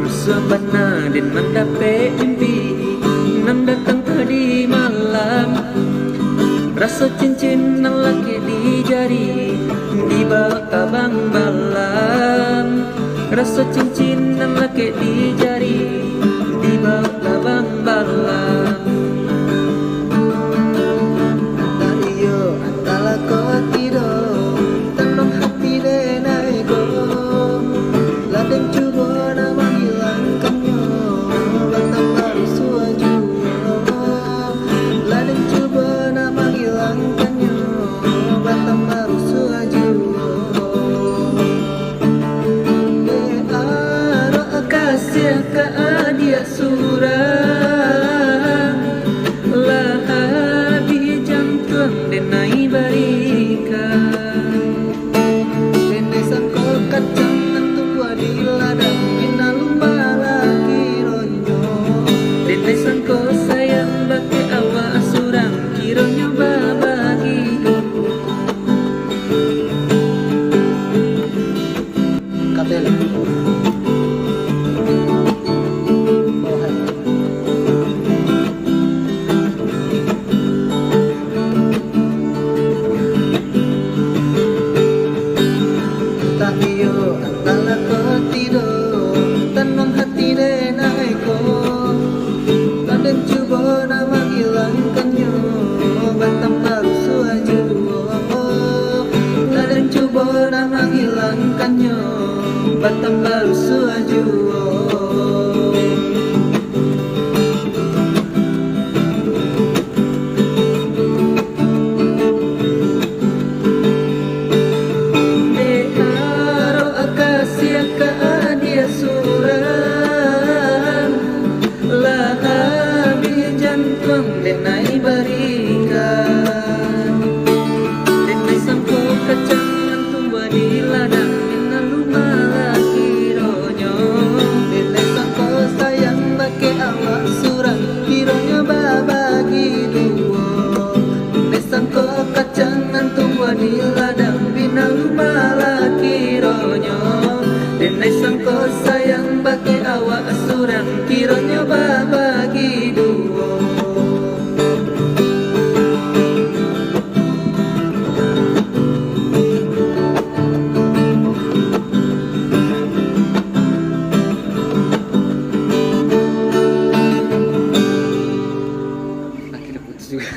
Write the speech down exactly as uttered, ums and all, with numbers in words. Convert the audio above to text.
Rusuah bana den mandapek mimpi nan datang tadi malam. Raso cincin nan lakek di jari, dibawok tabang balam. Raso cincin nan lakek di jari, dibawok tabang balam. Antah iyo, antahlah ko tido, tanuang hati den ai ko. Lah den cubo nak manghilangkannyo, batambah rusuah juo. Lah den cubo nak manghilangkannyo, batambah rusuah juo. Dek arok kasiah ka adiak surang, lah abih jantuang den ai barikan. Den ai sangko kacang nan tumbuah di ladang, minalumba lah kironyo. Den ai sangko sayang bakeh awak surang, kironyo babagi. Kapela. Oh, hai. Antah iyo, antahlah ko tido, tanuang hati den ai ko. Lah den cubo nak manghilangkannyo, batambah rusuah juo. Lah den cubo nak manghilangkannyo, batambah rusuah juo. Dek arok kasiah ka adiak surang, lah abih jantuang den ai barikan. Den ai sangko kacang nan tumbuah di ladang, minalumba lah kironyo. Den ai sangko sayang bakeh awak surang, kironyo babagi duo. Den ai sangko kacang nan tumbuah di ladang, minalumba lah kironyo. Den ai sangko sayang bakeh awak surang, kironyo babagi duo. Akhirnya putus juga.